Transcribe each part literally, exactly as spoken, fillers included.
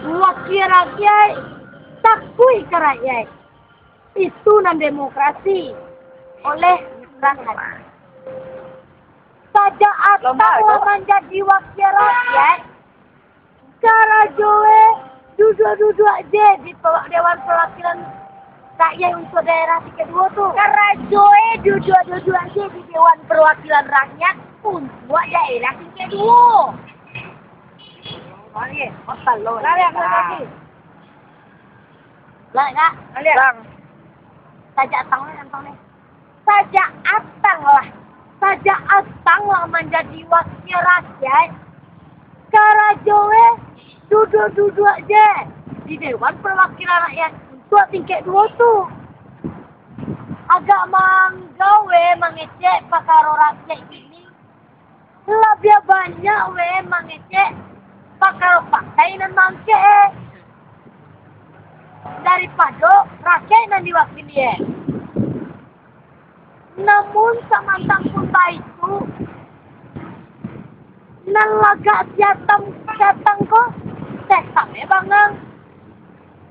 Wakia rakyat, takuik ka rakyat. Itu nan demokrasi. Oleh Imran Haji. Sajak Atang lah manjadi wakia rakyat, karajo e duduak-duduak je di pe-, Dewan Perwakilan Rakyat untuk daerah tingkat duo tu. Karajo e duduak-duduak je di Dewan Perwakilan Rakyat untuk daerah tingkat duo. Lah, lah, lah, lah. Lah, nak? Lah. Sajak Atang lah, Atang ni. Sajak Atang lah. Sajak Atang lah manjadi wakia rakyat, karajo e duduak-duduak je di Dewan Perwakilan Rakyat untuk tingkat duo tu. Agak manggau e mangecek pakaro rakyat kini. Labiah banyak we mangecek pakaro pakai nan maangkek e, daripado rakyat nan diwakili e. Namun samantang pun baitu, nan lagak si Atang, si Atang ko tetap e bangang.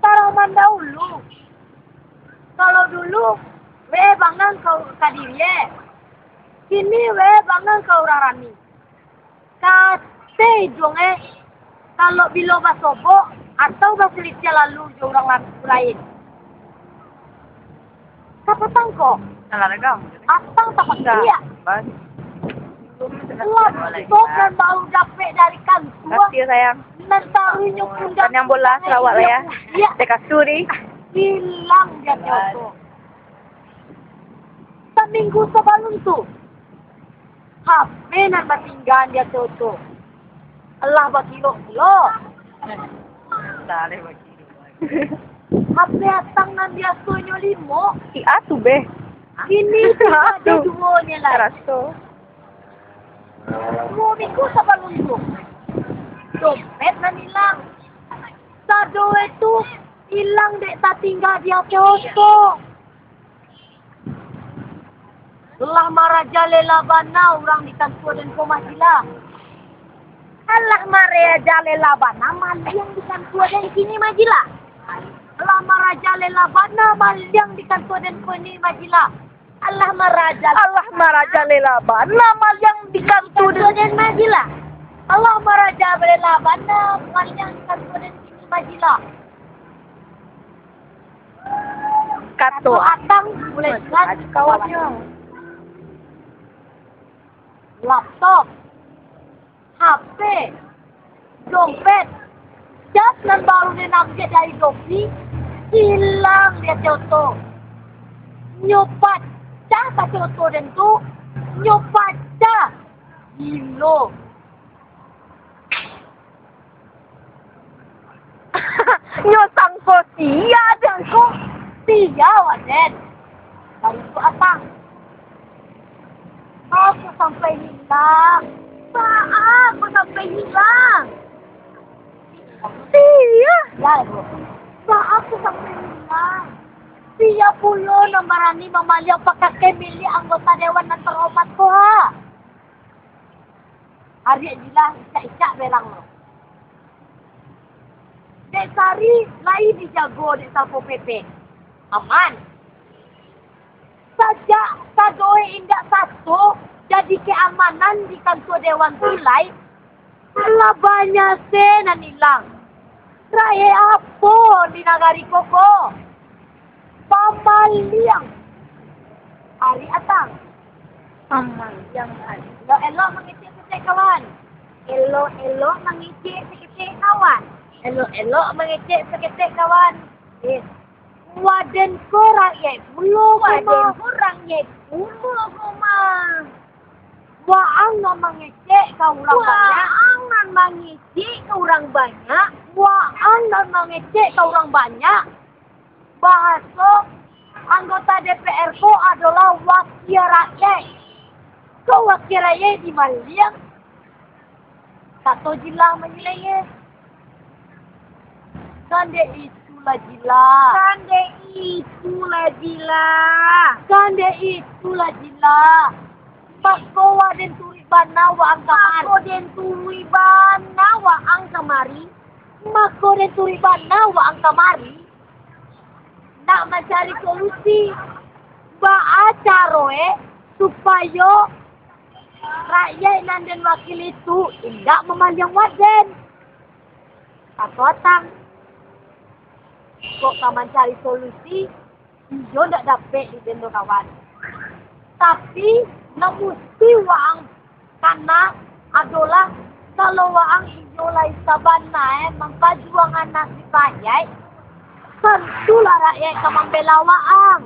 Tarah mandahulu. Kalau dulu, we bangang ka, ka diri e. Kini we bangang ka urang rami. Ka ate iduang e, kalau bilo basobok atau basilisiah lalu jo urang la-, lain. Ka patang ko, Atang tapakiak. Laptop nan baru dapek dari kantua, nan taruihnyo pundak, Taniang bola Sarawak lah ya. Ilang di ateh oto. Saminggu sabalun tu, H P nan batinggaan di ateh oto. Alah bakilok pulo. H P Atang nan biasonyo limo, si A tu beh. Kini tu ado duo nyo lai. Duo minggu sabalun tu, dompet nan ilang. Sado e tu ilang dek tatingga di ateh oto. Lah marajalela bana urang di kantua den ko Majila. Alah marajalela bana maliang di kantua den kini Majila. Lah marajalela bana maliang di kantua den ko ni Majila. Alah maraja-, alah marajalela bana maliang di kantua den Majila. Alah marajalela bana maliang di kantua den kini Majila. Kato Atang mulai jelas kawanyo. Laptop, H P, dompet, cas nan baru den ambiak dari dompet, ilang di ateh oto. Nyo pacah ateh oto den tu, nyo pacah. Gilo. Nyo sangko sia den ko. Sia wak den. Baru tu Atang. Aku sampai hilang. Baa aku sampai hilang? Sia. Baa aku sampai hilang? Sia pulo nan barani mamaliang pakakeh milik anggota dewan nan tarhormat ko ha? Ariak jilah icak-icak berang lo. Dek Sari lai dijago dek Satpol P P. Aman. Sajak sadoe indak sato jadi keamanan di kantua dewan tu lai, lah banyak se nan ilang. Rakyat apo di nagari ko ko? Pamaliang. Ari Atang. Pamaliang ari. Elok-elok mangecek saketek kawan. Elok-elok mangecek saketek kawan. Elok-elok mangecek saketek kawan. Eh, waden ko rakyat pulo ko mah. Waden ko rakyat pulo ko mah. Waang nan mangecek ka urang banyak. Waang nan mangecek ka urang banyak. Waang nan mangecek ka urang banyak. Bahaso anggota D P R ko adolah wakia rakyat. Kok wakia rakyat dimaliang? Kato jilah manyilengeh. Kan dek itulah jilah. Kan dek itulah jilah. Kan dek itulah jilah. Mako waden turuik bana waang kamari. Mako den turuik bana waang kamari. Mako den turuik bana waang kamari, nak mancari solusi, baa caro e supayo rakyaik nan den wakili tu indak mamaliang waden. Kato Atang, kok ka mancari solusi, iyo ndak dapek di den tu kawan. Tapi, nan musti waang kana adolah, kalau waang iyo lai sabana e mampajuangan nasib rakyaik, tantulah rakyaik ka mambela waang.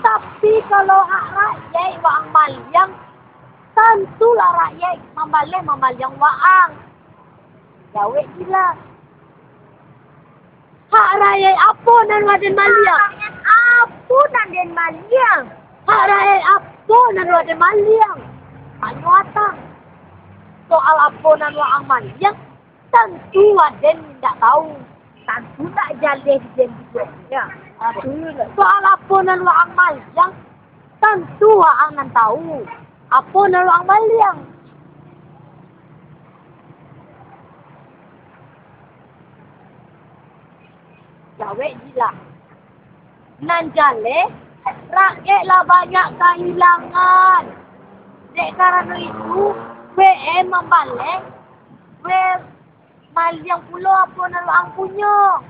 Tapi, kalau hak rakyaik waang maliang, tantulah rakyaik mambaleh mamaliang waang. Jawek Jila. Hak rakyaik apo nan waden maliang? Hak rakyaik apo nan den maliang? Hak rakyaik apo nan waden maliang? Tanyo Atang. Soal apo nan waang maliang, tantu waden indak tahu. Tantu ndak jaleh di den juo, yo. Soal apo nan waang maliang, tantu waang nan tahu. Apo nan waang maliang? Jawek Jila. Nan jaleh, rakyaik lah banyak kahilangan. Dek karano itu, W M mambaleh, W M maliang pulo apo nan waang punyo.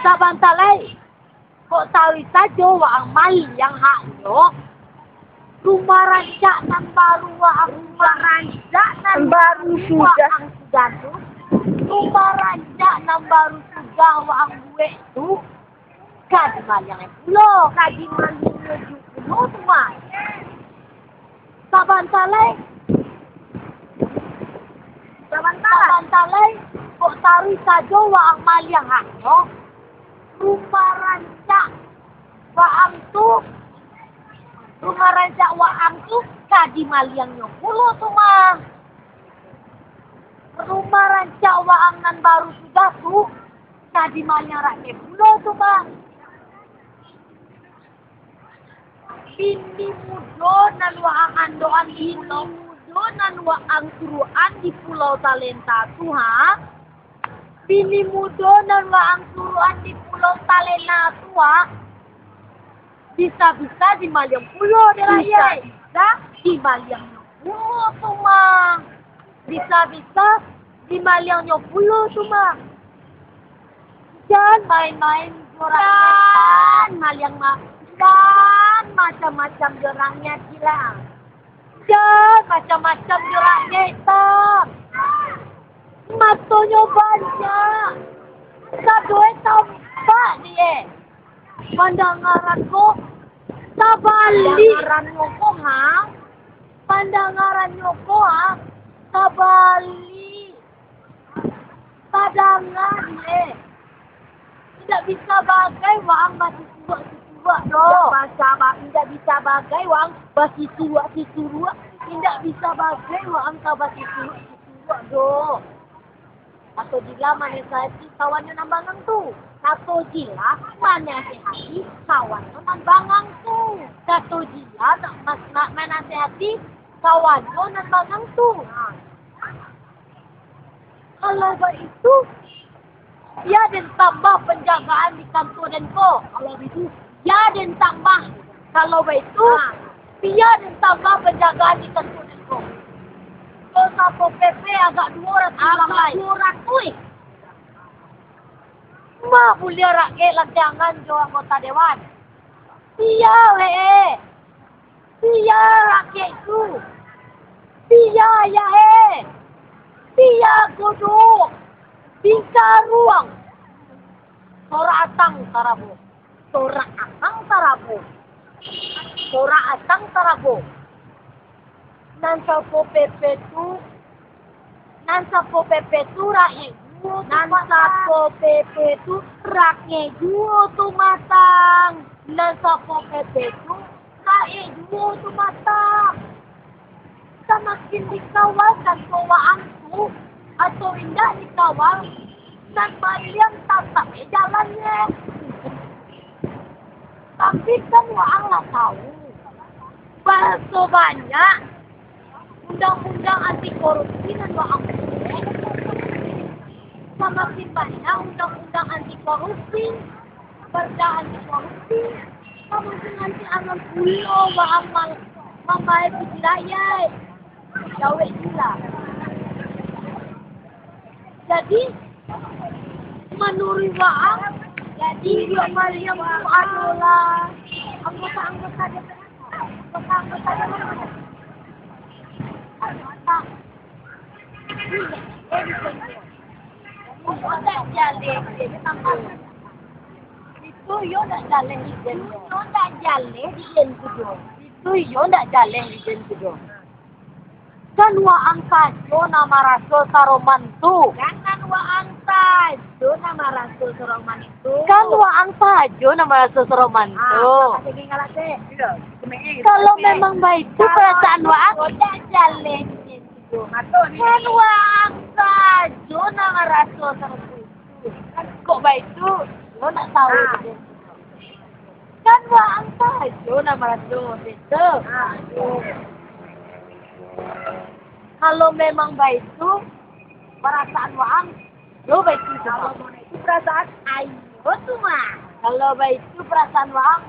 Sabanta lai, kok taruih sajo waang maliang haknyo. Rumah rancak nan baru waang, rumah rancak nan baru sudah waang sudah tu, rumah rancak nan baru sudah waang buek tu, ka dimaliang pulo, ka dimaliang pulo tu mah. Sabanta lai. Sabanta. Sabanta lai, kok taruih sajo waang maliang haknyo. Rumah rancak waang tu, rumah rancak waang tu ka dimaliangnyo pulo tu mah. Rumah rancak waang nan baru sudah tu, ka dimaliang rakyaik pulo tu mah. Bini mudo nan waang andokan di pulau, bini mudo nan waang suruakan di Pulau Talenta tu, ha? Bini mudo nan waang suruakan di Pulau Talenta tu, ha? Bisa-bisa dimaliang pulo dek rakyaik. Bisa-bisa dimaliang pulo tu mah. Bisa-bisa dimaliangnyo pulo tu mah. Jan main-main jo rakyaik, jan maliang ma-, jan macam-macam jo rakyaik Jila. Jan macam-macam jo rakyaik Tang. Matonyo banyak. Sadoe tampak die. Pandangaran ko tabalik. Pandangarannyo ko, ha? Pandangarannyo ko, ha? Tabalik. Tadangar, leh. Indak bisa bagai waang basisuruak-sisuruak doh. Indak bisa ba-, indak bisa bagai waang basisuruak-sisuruak. Indak bisa bagai waang ka basisuruak-sisuruak doh. Kato Jila manasihati kawannyo nan bangang tu. Kato Jila manasihati kawannyo nan bangang tu. Kato Jila nak mas-, nak manasihati kawannyo nan bangang tu. Ha. Kalau baitu, bia den tambah panjagaan di kantua den ko. Kalau baitu, bia den tambah. Kalau baitu, ha, bia den tambah panjagaan di kantua den ko. Ko Satpol P P agak duo ratuih urang lai. Agak duo ratuih. Ma buliah rakyaik lantiangan jo anggota dewan. Sia, weh. Sia rakyaik tu? Sia ayah e? Sia godok? Bingkaruang. Sorak Atang tarabo. Sorak Atang tarabo. Sorak Atang tarabo. Nan Satpol P P tu, nan Satpol P P tu rakyaik juo tu, nan Satpol P P tu rakyaik juo tu, Matang. Nan Satpol P P tu rakyaik juo tu, Matang. Samakin dikawal kantua waang tu, atau indak dikawal, nan maliang tatap e jalannyo. Tapi kan waang lah tau, baraso banyak undang-undang anti korupsi nan waang buek. Makin banyak undang-undang anti korupsi, perda anti korupsi, makin nanti aman pulo baamal mambayar piti rakyat. Jawek gila. Jadi, menurut Waang, jadi Mariam tu adalah anggota-anggota D P R, anggota-anggota D P R. Anggota. Itu ndak jaleh di den tu doh. Itu iyo ndak jaleh di den tu doh. Itu iyo ndak jaleh di den tu doh. Kan waang sajo nan maraso saroman tu. Kan waang sajo nan maraso saroman itu. Kan waang sajo nan maraso saroman tu. Kalau memang baitu perasaan waang, iyo ndak jaleh di den tu doh. Kan waang sajo nan maraso saroman itu. Kok baitu? Lo nak tahu? Kan waang sajo nan maraso baitu. Kalau memang baitu perasaan waang, yo baitu tu mah. Kalau baitu perasaan, ayo tu mah. Kalau baitu perasaan waang,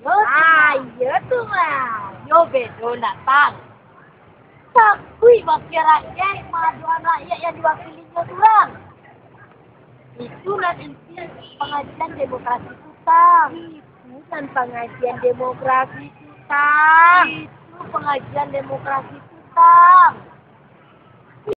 yo tu mah. Ayo tu mah. Yo bedo ndak, Tang? Takuik wakil rakyat maadokan rakyat yang diwakilinyo surang. Itu nan inti pangajian demokrasi tu, Tang. Itu nan pangajian demokrasi tu, Tang. Itu pangajian demokrasi tu, Tang.